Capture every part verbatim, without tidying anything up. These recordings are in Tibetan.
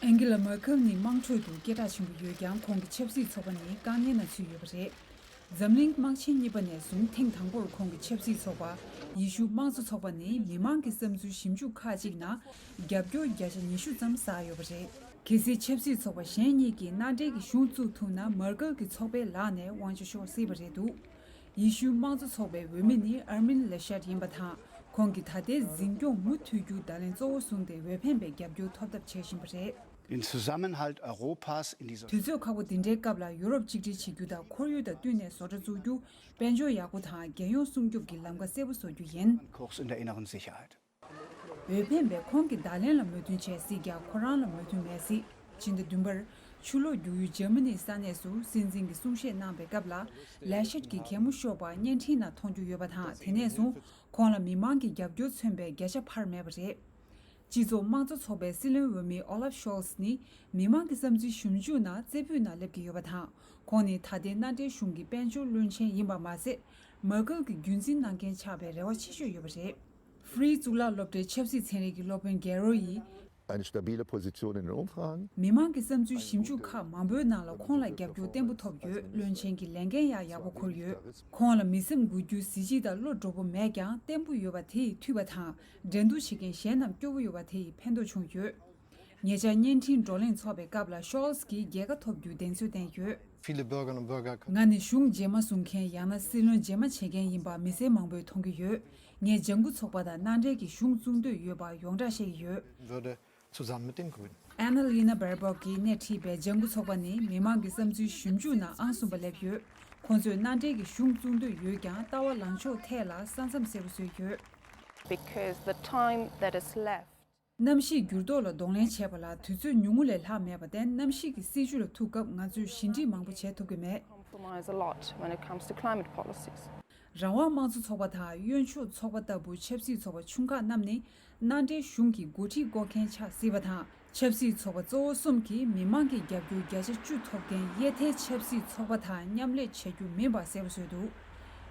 ཨན་གི་ལ་མར་ཁེལ་ནི་དམངས་ཁྲོད་དུ་སྐད་གྲགས་ཆེན་པོ་ཡོད་ཀྱང་། ཁོང་གི་ཆབ་སྲིད་ཚོགས་པ་ནི་དཀའ་ངལ་ནང་ཚུད་ཡོད་པ་རེད། འཛམ་གླིང་དམག་ཆེན་གཉིས་པ་ནས་བཟུང་ཐེངས་དང་པོར་ཁོང་གི་ཆབ་སྲིད་ཚོགས་པ་ཡེ་ཤུ་དམངས་གཙོ་ཚོགས་པ་ནི་མི་མང་གི་བསམ་ཚུལ་ཞིབ་འཇུག་ཁག་ཅིག་ནང་རྒྱབ་སྐྱོར་བརྒྱ་ཆ་ཉི་ཤུ་ཙམ་བསགས་ཡོད་པ་རེད། གལ་སྲིད་ཆབ་སྲིད་ཚོགས་པ་གཞན་གཉིས་ཀྱིས་མནའ་འབྲེལ་གྱི་གཞུང་བཙུགས་ཐུབ་ན། མར་ཁེལ་གྱི་ཚོགས་པའི་ལག་ནས་དབང་ཆ་ཤོར་སྲིད་པ་རེད་འདུག་ཡེ་ཤུ་དམངས་གཙོ་ཚོགས་པའི་འོས་མི་ནི་ཨར་མིན་ལེ་ཤད་ཡིན་པ་དང་། ཁོང་གིས་ད་ལྟའི་འཛིན་སྐྱོང་མུ་མཐུད་རྒྱུ་བརྡ་ལན་གཙོ་བོ་བཟུང་སྟེ་འོས་འཕེན་པའི་རྒྱབ་སྐྱོར་ཐོབ་ཐབས་བྱེད་བཞིན་པ་རེད། Den Zusammenhalt Europas in dieser དུས་ཚོད་ཁག་པོ་འདི་འདྲའི་སྐབས་ལ་ཡུ་རོབ་གཅིག་སྒྲིལ་བྱེད་རྒྱུ་དང་། ཁོར་ཡུག་དང་བསྟུན་ནས་བཟོ་གྲྭ་བཙུགས་རྒྱུ། དཔལ་འབྱོར་ཡག་པོ་དང་། རྒྱལ་ཡོངས་སྲུང་སྐྱོབ་ཀྱི་ལམ་ཁ་གསལ་པོ་བཟོ་རྒྱུ་ཡིན། Kurs in der inneren Sicherheit. འོས་འཕེན་པས་ཁོང་གི་བརྡ་ལན་ལ་མོས་མཐུན་བྱས་སྲིད་ཀྱང་། ཁོ་རང་ལ་མོས་མཐུན་མེད་སྲིད། ཕྱི་ཟླ་བདུན་པར་ཆུ་ལོག་རྒྱུག་ཡུལ་འཇར་མ་ནིའི་ས་གནས་སུ་སྲིད་འཛིན་གྱི་གསུང་བཤད་གནང་བའི་སྐབས་ལ། ལེ་ཤད་ཀྱི་གད་མོ་ཤོར་བ་བརྙན་འཕྲིན་ནང་མཐོང་རྒྱུ་ཡོད་པ་དང་། དེ་ནས་བཟུང་ཁོང་ལ་མི་མང་གི་རྒྱབ་སྐྱོར་མཚོན་པའི་བརྒྱ་ཆ་འཕར་མེད་པ་རེད། སྤྱི་ཚོགས་དམངས་གཙོ་ཚོགས་པའི་སྲིད་བློན་འོས་མི་ཨོ་ལབ་ཤོལ་ནི་མི་མང་གི་བསམ་ཚུལ་ཞིབ་འཇུག་ནང་རྩེ་ཕུད་ནང་སླེབས་ཀྱི་ཡོད་པ་དང་། ཁོང་ནི་ད་ལྟའི་མནའ་འབྲེལ་གཞུང་གི་དཔལ་འབྱོར་བློན་ཆེན་ཡིན་པ་མ་ཟད། མར་ཁེལ་གྱི་རྒྱུན་འཛིན་གནང་མཁན་ཆགས་པའི་རེ་བ་ཆེ་ཤོས་ཡོད་པ་རེད། ཧྥི་རི་གཙུག་ལག་སློབ་གྲྭའི་ཆབ་སྲིད་ཚན་རིག་གི་སློབ་དཔོན་གེ་རོ་ཡིས། Eine stabile Position in den Umfragen. མི་མང་གི་བསམ་ཚུལ་ཞིབ་འཇུག་ཁག་མང་པོའི་ནང་ལ་ཁོང་ལ་རྒྱབ་སྐྱོར་བརྟན་པོ་ཐོབ་ཡོད། བློན་ཆེན་གྱི་ལས་འགན་ཡང་ཡག་པོ་འཁུར་ཡོད། ཁོང་ལ་མི་སེམས་འགུག་རྒྱུ། གཟི་བརྗིད་དང་བློ་འགྲོ་པོ་མེད་ཀྱང་། བརྟན་པོ་ཡོད་པ་དེ་ཡིས་འཐུས་པ་དང་། འགྲན་བསྡུར་བྱེད་མཁན་གཞན་རྣམས་སྐྱོ་བོ་ཡོད་པ་དེ་ཡིས་ཕན་ཐོགས་བྱུང་ཡོད། ཉེ་ཆར་བརྙན་འཕྲིན་བགྲོ་གླེང་འཚོགས་པའི་སྐབས་ལ་ཤོལ་ཚི་གིས་རྒྱལ་ཁ་ཐོབ་རྒྱུ་གདེང་ཚོད་བསྟན་ཡོད། Viele Bürgerinnen und Bürger ང་ནི་གཞུང་རྗེས་མ་བཟུང་མཁན། ཡང་ན་སྲིད་བློན་རྗེས་མ་བྱེད་མཁན་ཡིན་པ་མི་སེར་མང་པོས་མཐོང་གི་ཡོད། ངས་ལྗང་གུ་ཚོགས་པ་དང་མནའ་འབྲེལ་གྱི་གཞུང་བཙུགས་འདོད་ཡོད་པ་ཡོངས་གྲགས་བཤད་ཀྱི་ཡོད། Würde zusammen mit den Grünen. ཨན་ན་ལི་ན་བེར་བོག་གིས་སྣེ་ཁྲིད་པའི་ལྗང་གུ་ཚོགས་པ་ནི་མི་མང་གི་བསམ་ཚུལ་ཞིབ་འཇུག་ནང་ཨང་གསུམ་པ་སླེབས་ཡོད། ཁོང་ཚོས་མནའ་འབྲེལ་གྱི་གཞུང་བཙུགས་འདོད་ཡོད་ཀྱང་། ལྟ་བ་ལངས་ཕྱོགས་ཐད་ལ་ས་མཚམས་གསལ་པོ་བཟོས་ཡོད། Because the time that is left གནམ་གཤིས་འགྱུར་ལྡོག་ལ་གདོང་ལེན་བྱེད་པ་ལ་དུས་ཚོད་ཉུང་ངུ་ལས་ལྷག་མེད་པར་བརྟེན། གནམ་གཤིས་ཀྱི་སྲིད་ཇུས་ལ་ཐུག་སྐབས་ང་ཚོས་ཞི་འགྲིག་མང་པོ་བྱེད་ཐུབ་ཀྱི་མེད། Compromise a lot when it comes to climate policies. རང་དབང་དམངས་གཙོ་ཚོགས་པ་དང་གཡོན་ཕྱོགས་ཚོགས་པ་ལྟ་བུ་ཆབ་སྲིད་ཚོགས་པ་ཆུང་ཁག་རྣམས་ནི་མནའ་འབྲེལ་གཞུང་གི་འགོ་ཁྲིད་བསྐོ་མཁན་ཆགས་སྲིད་པ་དང་། ཆབ་སྲིད་ཚོགས་པ་གཙོ་བོ་གསུམ་གྱིས་མི་མང་གི་རྒྱབ་སྐྱོར་བརྒྱ་ཆ་བཅུ་ཐོབ་མཁན་གཡས་ཐལ་ཆབ་སྲིད་ཚོགས་པ་དང་མཉམ་ལས་བྱ་རྒྱུ་མིན་པ་གསལ་པོ་བཟོས་འདུག་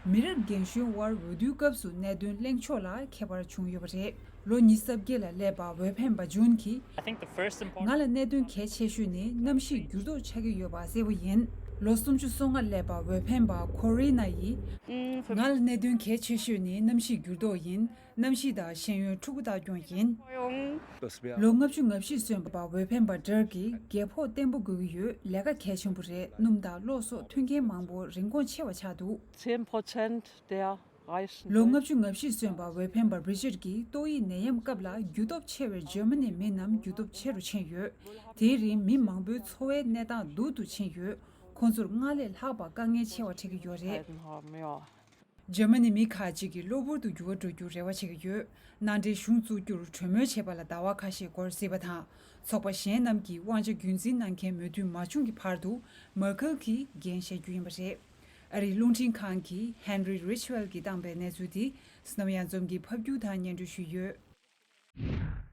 མི་རབས་རྒན་གཞོན་དབར་འོས་བསྡུའི་སྐབས་སུ་གནད་དོན་གླེང་ཕྱོགས་ལ་ཁྱད་པར་བྱུང་ཡོད་པ་རེད། ལོ་ཉི་ཤུ་རྩ་བརྒྱད་ལ་སླེབས་པ་འོས་འཕེན་པ་ཇུན་གྱིས། I think the first important ང་ལ་གནད་དོན་གལ་ཆེ་ཤོས་ནི་གནམ་གཤིས་འགྱུར་ལྡོག་ཆགས་ཀྱི་ཡོད་པ་གསལ་པོ་ཡིན། ལོ་སུམ་ཅུ་སོ་ལྔ་སླེབས་པ་འོས་འཕེན་པ་ཁོ་རི་ན་ཡིས། ང་ལ་གནད་དོན་གལ་ཆེ་ཤོས་ནི་གནམ་གཤིས་འགྱུར་ལྡོག་ཡིན། གནམ་གཤིས་དང་ཤེས་ཡོན་ཕྲུ་གུ་ལྟ་སྐྱོང་ཡིན། ལོ་ལྔ་བཅུ་ང་བཞི་སོན་པ་འོས་འཕེན་པ་ཌར་གྱིས། རྒད་ཕོགས་བརྟན་པོ་དགོས་ཀྱི་ཡོད། ལས་ཀ་གལ་ཆེན་པོ་རེད། སྣུམ་དང་གློག་སོགས་མཐུན་རྐྱེན་མང་པོ་རིན་གོང་ཆེ་བ་ཆགས་འདུག Zehn Prozent der Reichen ལོ་ལྔ་བཅུ་ང་བཞི་སོན་པ་འོས་འཕེན་པ་རི་ཅར་གྱིས། ཏོག་དབྱིབས་ནད་ཡམས་སྐབས་ལ་རྒྱུ་སྟོབས་ཆེ་བའི་འཇར་མ་ནིའི་མི་རྣམས་རྒྱུ་སྟོབས་ཆེ་རུ་ཕྱིན་ཡོད། དེའི་རིང་མི་མང་པོའི་འཚོ་བའི་གནས་སྟངས་སྡུག་ཏུ་ཕྱིན་ཡོད། ཁོང་ཚོར་སྔར་ལས་ལྷག་པ་དཀའ་ངལ་ཆེ་བ་འཕྲད་ཀྱི་ཡོད་རེད། Haben, ja. འཇར་མ་ནི་མི་ཁག་ཅིག་གིས་གློ་བུར་དུ་འགྱུར་བ་འགྲོ་རྒྱུར་རེ་བ་བྱེད་ཀྱི་ཡོད། མནའ་འབྲེལ་གཞུང་བཙུགས་རྒྱུར་གྲོས་མོལ་བྱེད་པ་ལ་ཟླ་བ་ཁ་ཤས་འགོར་སྲིད་པ་དང་། ཚོགས་པ་གཞན་རྣམས་ཀྱིས་དབང་ཆ་རྒྱུན་འཛིན་གནང་མཁན་མོས་མཐུན་མ་བྱུང་གི་བར་དུ་མར་ཁེལ་གྱིས་འགན་བཞེས་རྒྱུ་ཡིན་པ་རེད། ཨ་རིའི་རླུང་འཕྲིན་ཁང་གིས་ཧན་རི་རིཆ་ཝེལ་གྱིས་བཏང་པའི་གནས་ཚུལ་དེ་སྣོམ་གཡང་འཛོམས་ཀྱིས་ཕབ་སྒྱུར་དང་སྙན་སྒྲོན་ཞུས་ཡོད།